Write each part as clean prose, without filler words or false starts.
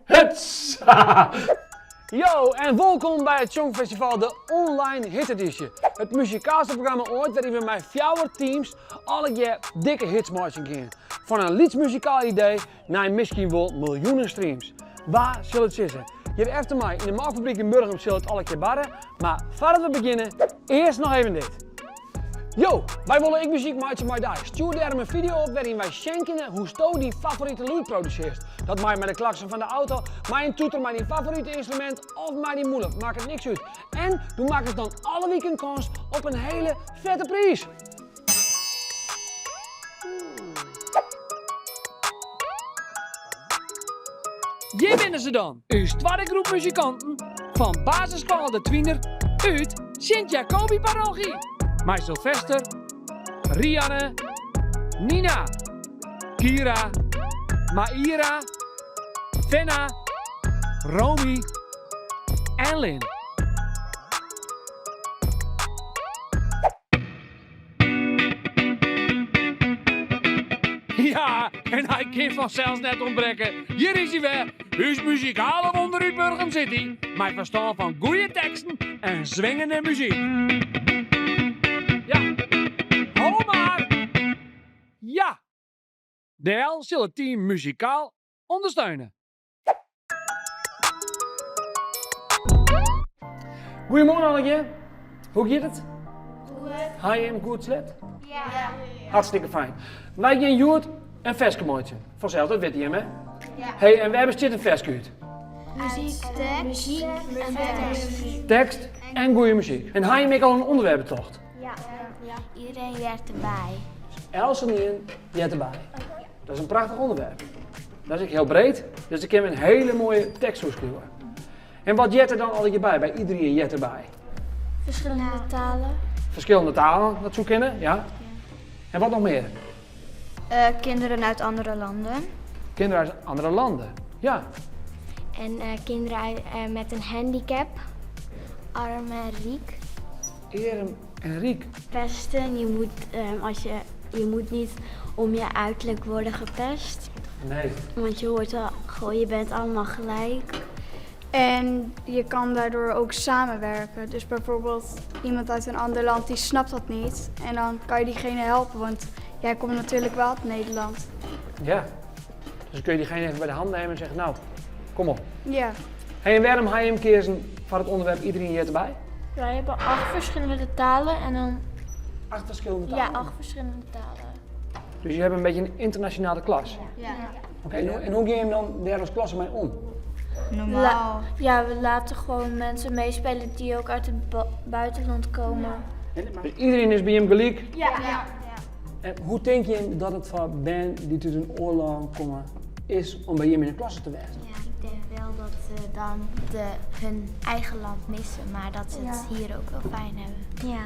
Hutsa! Yo en wolkom by it Sjongfestival de online hitedysje. It muzikaalste programma oait wêryn we mei fjouwer teams allegear dikke hits meitsjen gean. Fan in lyts muzikaal idee nei miskien wol miljoenen streams. Wa sil it sizze? Hjir efter my yn de molkfabryk yn Burgum sil it allekear barre, mar foardat we begjinne, earst noch even dit. Yo, wy wolle ek muzyk meitsje mei dy. Stjoer dêrom in fideo op wêryn wy sjen kinne hoe'tsto dyn favorite lûd produsearst. Dat mei mei de klakson fan de auto, mei in toeter, mei dyn favorite ynstrumint of mei dyn mûle, makket niks út. En do makkest dan alle wiken kâns op in hele fette priis! Hjir binne se dan, ús twadde groep muzikanten fan basisskoalle De Twiner út Sint Jacobi Parochie. Mei Sylvester, Rianne, Nina, Kira, Maïra, Fenna, Romy en Lynn. Ja, en hy kin fansels net ûntbrekke. Hjir is hy wer, ús muzikale wonder út Burgum City, mei ferstân fan goede teksten en swingende muzyk. Ja, ho mar! Ja! DL sil it team muzikaal ûndersteune. Goeiemoarn allegear. Hoe giet it? Goed. Ha jim goed slept? Ja. Hartstikke fijn. Wy gean hjoed in ferske meitsjen. Fansels, dat witte jim hè? Ja. Hey, en wêr bestiet in ferske út? Muzyk, tekst, muzyk en tekst. Tekst en goede muzyk. En ha jim ek al in ûnderwerp betocht? Ja. Iedereen heart derby. Eltsenien heart derby. Dat is in prachtich ûnderwerp. Dat is ek hiel breed, dus dêr kinne we in hiele moaie tekst oer skriuwe. En wat heart der dan allegear by, by iedereen heart derby? Ferskillende talen. Ferskillende talen, dat soe kinne, ja. En wat noch mear? Uh, kinderen uit andere landen. Kinderen uit andere landen, ja. En uh, kinderen uit, uh, met een handicap. Arm en ryk. Earm en ryk. Pesten, je moet, um, als je, je moet niet om je uiterlijk worden gepest. Nee. Want je hoort al, gewoon, je bent allemaal gelijk. En je kan daardoor ook samenwerken. Dus bijvoorbeeld iemand uit een ander land die snapt dat niet. En dan kan je diegene helpen, want jij komt natuurlijk wel uit Nederland. Ja. Dus kun je diegene even bij de hand nemen en zeggen, nou, kom op. Ja. Hey, en waarom ha jim keazen foar it ûnderwerp iedereen heart derby? Wij hebben acht verschillende talen en dan... Acht verschillende talen? Ja, acht verschillende talen. Dus je hebt een beetje een internationale klas? Ja. Oké, en hoe gean jim dan dêr as klasse mei om? Normaal. ja, we laten gewoon mensen meespelen die ook uit het buitenland komen. Dus iedereen is by jim gelyk? Ja. Ja. En hoe tinke jim dat it foar bern dy't út in oar lân komme is om by jim yn de klasse te wêzen? Ja, ik denk wel dat ze dan de, hun eigen land missen, maar dat ze het hier ook wel fijn hebben. Ja.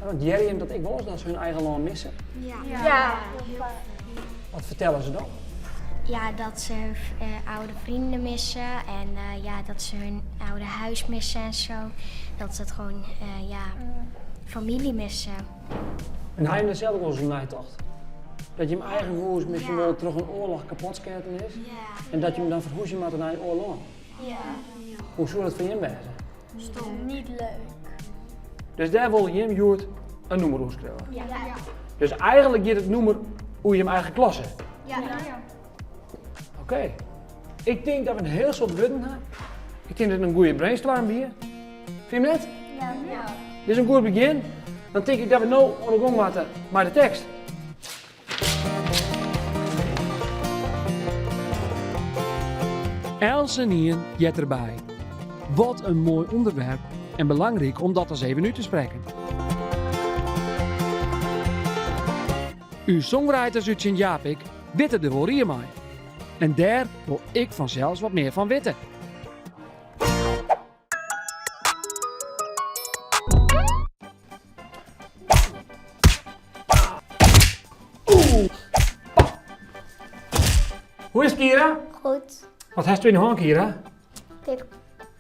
Want hearre jim dat ek wolris, dat se hun eigen lân misse? Ja. Ja. Wat fertelle se dan? Ja, dat ze hun uh, oude vrienden missen en uh, ja, dat ze hun oude huis missen en zo. Dat ze het gewoon, uh, ja, familie missen. En ha jim der sels wolris oer neitocht? Dat jim eigen hûs miskien wol troch in oarloch kapot sketten is en dat jim dan ferhúzje moatte nei in oar lân? Ja. Hoe soe dat foar jim wêze? Stom. Niet leuk. Dus dêr wolle jim hjoed in nûmer oer skriuwe? Ja. Dus eigenlik giet it nûmer oer jim eigen klasse? Ja. Oké. Ik tink dat we in hiel soad wurden ha. Ik tink dat it in goede brainstorm wie. Fyn je net? Ja. Dit is in goed begjin. Dan tink ik dat we no oan de gong moatte mei de tekst. Eltsenien heart derby. Wat in moai ûnderwerp en belangryk om dat ris even út te sprekken. Us songwriters út Sint Japik witte der wol rie mei. En dêr wol ik fansels wat mear fan witte. Hoe is it, Kira? Goed. Wat hast yn 'e hân, Kira? Paper.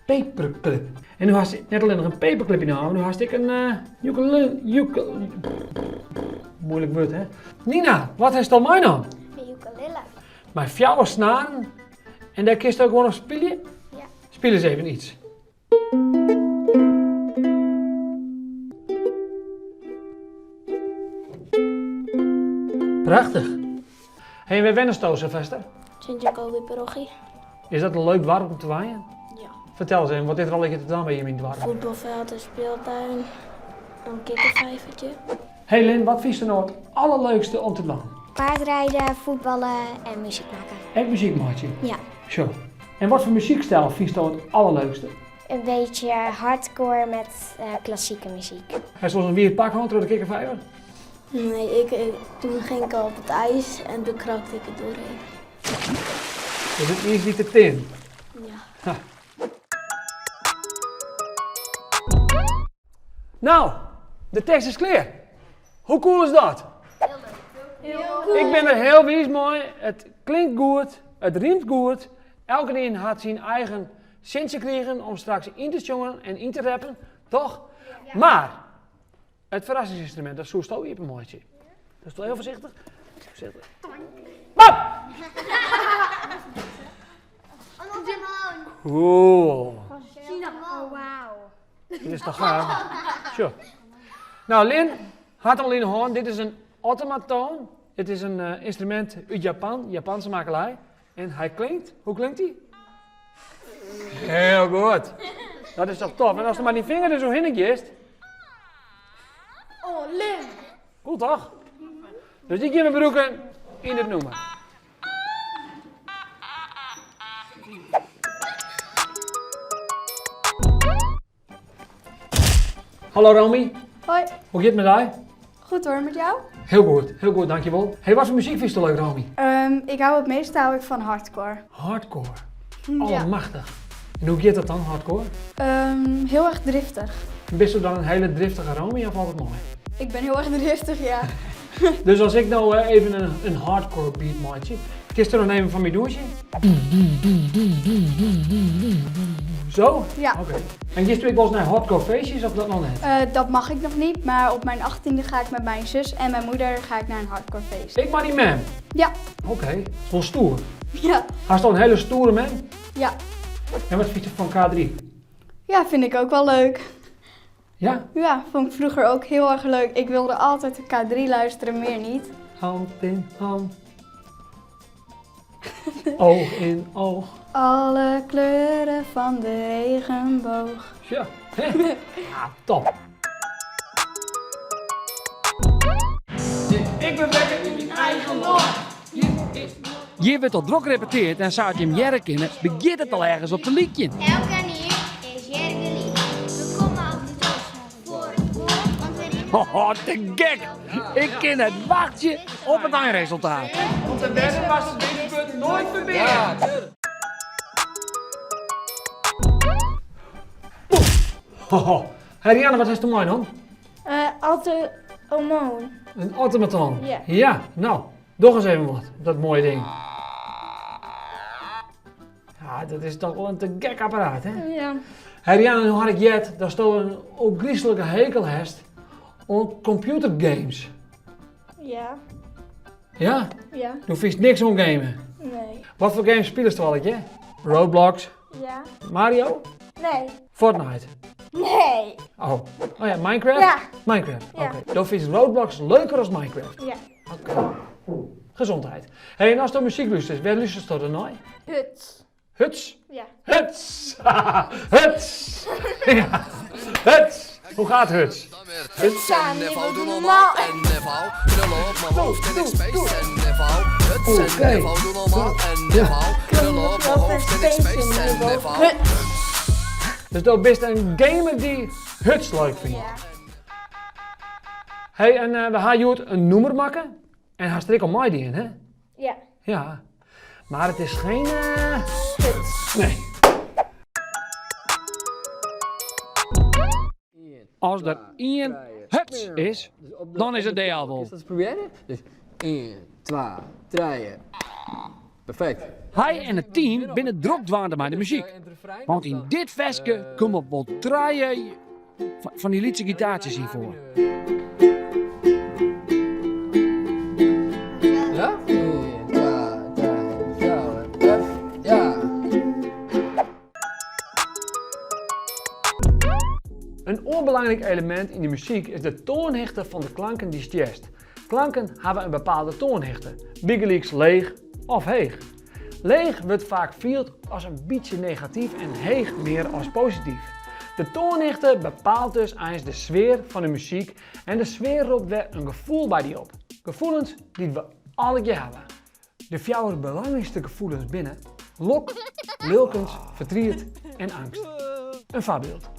Paperclip. En do hast net allinnich in paperclip yn 'e hân, do hast ek in uh, ukulele. Muoilik wurd, hè? Nina, wat hast al meinaam? In ukulele. Mei fjouwer snaren en dêr kinst ek gewoan op spylje? Ja. Spyl ris even iets. Prachtich. Hey, en wêr wennesto, Sylvester? Sint Jacobi Parochie. Is dat in leuk doarp om te wenjen? Ja. Fertel ris even, wat is der allegear te dwaan by jim yn it doarp? Fuotbalfjild, in speeltuin, in kikkervijvertje. Hey Lin, wat fynsto no it allerleukste om te dwaan? Paardrijden, voetballen en muziek maken. Ek muzyk meitsje? Ja. Sjo. En wat foar muzykstyl fynsto it allerleukste? Een beetje hardcore met klassieke muziek. Hast wolris in wiet pak hân troch de kikkervijver? Nee, ik, toen ging ik al op het ijs en toen krakte ik er doorheen. Dus it iis wie te tin? Ja. No, de tekst is klear. Hoe cool is dat? Heel leuk. Ik bin der hiel wiis mei. It klinkt goed, it rymt goed. Elkenien hat syn eigen sintsje krigen om straks yn te sjongen en yn te rappen, toch? Mar it ferrassingsynstrumint, dat soesto iepenmeitsje. Dat is wol hiel foarsichtich. Foarsichtich. Bam! Cool. Oh, wauw. Dit is toch gaaf? Sjoch. Nou, Lin hat al yn de hân. Dit is in otamatoon. It is in ynstrumint út Japan, Japanse makelij. En hy klinkt, hoe klinkt hy? Hiel goed. Dat is toch tof? En ast der mei dyn finger der sa hinne giest. Oh, Lin. Cool toch? Dus dy gean we brûken yn it nûmer. Hallo Romy. Hoi. Hoe giet it mei dy? Goed hoor, met jou? Heel goed, heel goed, dankjewol. Hey, wat foar muzyk fynsto leuk, Romy? Ik hou het meeste hou ik van hardcore. Hardcore? Ja. Almachtich. En hoe giet dat dan, hardcore? Heel erg driftig. Bisto dan in hiele driftige Romy of falt it mei? Ik ben heel erg driftig, ja. Dus as ik no even in hardcore beat meitsje, kinst dan even foar my dûnsje? Zo? Ja. Oké. En giest ek wolris nei hardcore feestjes of dat noch net? Dat mag ik nog niet, maar op mijn 18e ga ik met mijn zus en mijn moeder ga ik naar een hardcore feest. Ek mei dyn mem? Ja. Oké, dat is wol stoer. Ja. Hast al in hiele stoere mem? Ja. En wat fynst fan K3? Ja, vind ik ook wel leuk. Ja? Ja, vond ik vroeger ook heel erg leuk. Ik wilde altijd de K3 luisteren, meer niet. Hand in hand. Oog in oog. Alle kleuren van de regenboog. Ja, hè? Ja, top. Ik bin wekker yn myn eigen lân. Hjir wurdt al drok repeteard en sa't jim hearre kinne, begjint it al ergens op te lykjen. Elkenien is hjir gelyk. We komme altyd al foar it koar, want we rinne. Ho, te gek! Ik kin net wachtsje op it einresultaat. Om te wennen was it binnenpunt noait ferbean. Ho, Hey Rianne, wat hast do meinommen? Automoon. In automaton? Ja. Ja, no, doch ris even wat, dat moaie ding. Ja, dat is toch wol in te gek apparaat, hè? Ja. Hey Rianne, no ha ik heard datsto in ôfgryslike hekel hast oan computergames. Ja. Ja? Ja. Do fynst niks oan gamen? Nee. Wat foar games spilest allegear? Roblox? Ja. Mario? Nee. Fortnite? Nee. Oh. Oh ja, Minecraft? Ja. Minecraft, Ja. oké. Do fynst Roblox leuker as Minecraft? Ja. Oké. Gezondheid. Hey, en ast muzyk lústerst, wêr lústerst dan nei? Huts. Huts? Ja. Huts! Huts! Ja. Huts! Hoe gaat Huts? Huts en niveau, doe normaal en niveau. Krullen op mijn hoofd en ik space en niveau. Huts en Oké. niveau, doe normaal en niveau. Krullen op mijn hoofd en ik space en niveau. Dus do bist in gamer dy't Huts leuk fynt. Ja. Hey, en we ha hjoed in nûmer makke. En hast der ek oan meidien, hè? Ja. Ja. Mar it is gjin. Huts. Nee. As der ien huts is, dan is it DL wol. Kinst dat probearje? Dus 1, 2, 3. Perfekt. Hy en it team binne drok dwaande mei de muzyk. Want yn dit ferske komme wol trije fan dy lytse gitaartsjes yn foar. Ja? 1, 2, 3. oar belangryk elemint yn de muzyk is de toanhichte fan de klanken dy'tst hearst. Klanken hawwe in bepaalde toanhichte, bygelyks leech of heech. Leech wurdt faak field as in bytsje negatyf en heech mear as posityf. De toanhichte bepaalt dus eins de sfear fan de muzyk en de sfear ropt wer in gefoel by dy op. Gefoelens dy't we allegear hawwe. De fjouwer belangrykste gefoelens binne, lok, lilkens, fertriet en eangst. In foarbyld,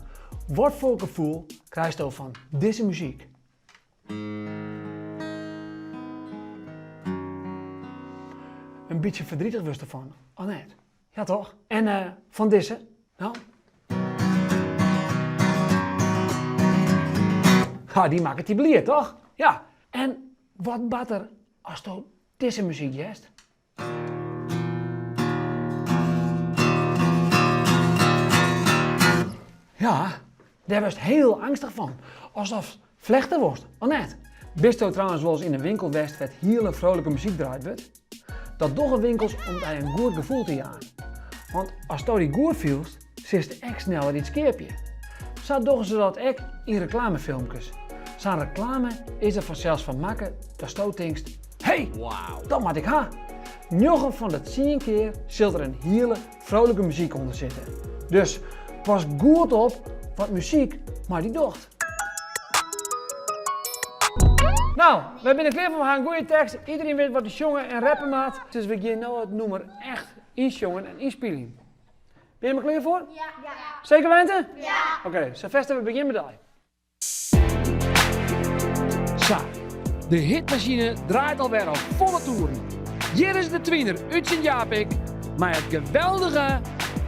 watfoar gefoel krijsto fan dizze muzyk? In bytsje verdrietig wurdst derfan, of net? Ja toch? En uh, fan dizze? No? Ha, dy makket dy bliid, toch? Ja. En wat bart der asto dizze muzyk hearst? Ja, dêr wurdst hiel eangstich fan. Asof flechte wolst, of net? Bisto trouwens wolris yn in winkel west wêr't hiele frolike muzyk draaid wurdt? Dat dogge winkels om dy in goed gefoel te jaan. Want asto dy goed fielst, silst ek sneller iets keapje. Sa dogge se dat ek yn reklamefilmkes. Sa'n reklame is der fansels fan makke datsto tinkst, Hey, dat moat ik ha! Njoggen fan de tsien kear sil der in hiele frolike muzyk ûnder sitte. Dus pas goed op wat muzyk mei dy docht. No, wy binne klear foar, we ha in goede tekst. Iderien wit wat er sjonge en rappe moat. Dus we gean no it nûmer echt ynsjongen en ynspyljen. Binne jim der klear foar? Ja. Seker wente? Ja. Oké, okay, Sylvester, we begjinne mei dy. Sa, de hitmasine draait alwer op folle toeren. Hjir is de twiner út Sint Japik mei it geweldige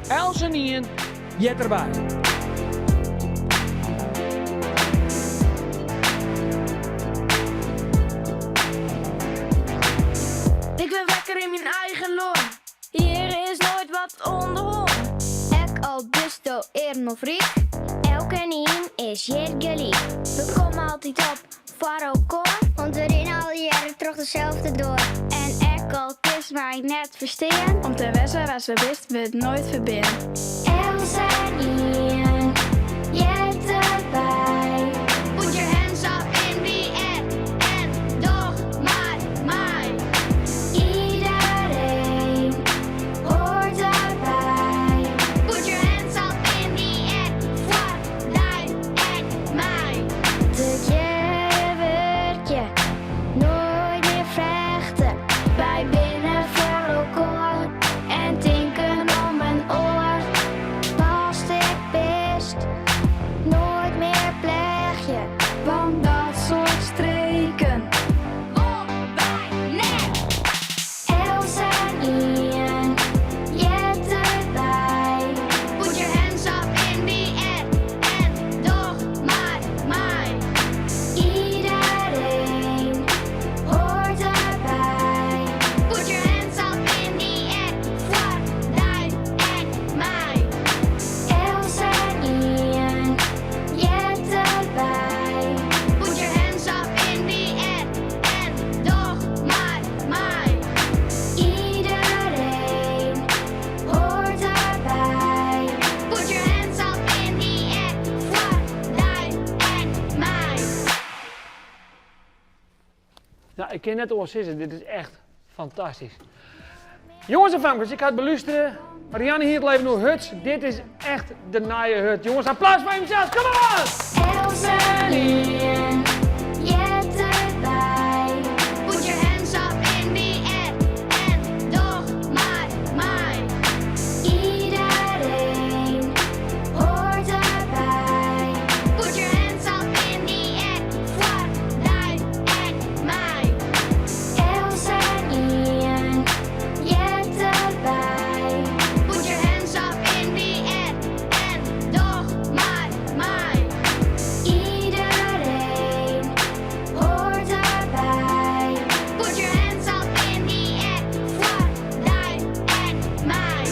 Elsenien heart derby. Ik wurd wekker yn myn eigen lân. Hjir is noait wat oan de hân. Ek al bisto earm of ryk, elkenien is hjir gelyk. We komme altyd op foar elkoar. Want we rinne allegearre troch deselde doar. En ek al kinst my net ferstean. Om te wêze wa'tst bist, wurdt noait ferbean. Eltsenien heart derby. Put your hands up in the air en doch mar mei. Iedereen hoort erbij. Put your hands up in the air foar dy en my. Tegearre wurkje, noait mear flechte. Wy binne foar elkoar en tinken om in oar. Watst ek bist, noait mear pleagje. Want dat soart streken. Wol wy net. Eltsenien heart derby. Put your hands up in the air en doch mar mei. Iedereen hoort erbij. Put your hands up in the air foar dy en my. Eltsenien heart derby. Put your hands up in the air en doch mar mei. Iedereen hoort erbij. Put your hands up in the air foar dy en my. Nou, ik kin net oars sizze, dit is echt fantastysk. Jonges en famkes, ik ha it belústere. Marianne hie it al even oer huts. Dit is echt de nije hut. Jonges, applaus foar jimsels. Come on! Eltsenien heart derby. Put your hands up in the air en doch mar mei. Iedereen hoort erbij. Put your hands up in the air foar dy en my. Eltsenien heart derby. Put your hands up in the air en doch mar mei. Iedereen hoort erbij. Put your hands up in the air foar dy en my.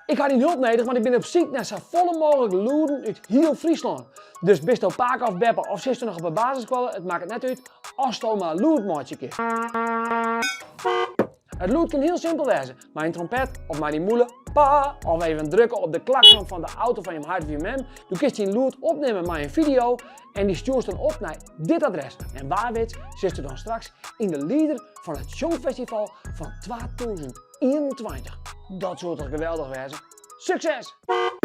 Ik ha dyn help nedich, want ik bin op syk nei safolle mooglik lûden út hiel Fryslân. Dus bisto pake of beppe of sitsto noch op 'e basisskoalle, it makket net út, asto mar lûd meitsje kinst. It lûd kin hiel simpel wêze, mei in trompet of mei dyn mûle, pa, of even drukke op de klakson fan de auto fan jim heit of jim mem. Do kinst dyn lûd opnimme mei in fideo en dy stjoerst dan op nei dit adres. En wa wit sitsto dan straks yn de lieder fan it Sjongfestival fan 2021. Dat soe toch geweldich wêze? Sukses!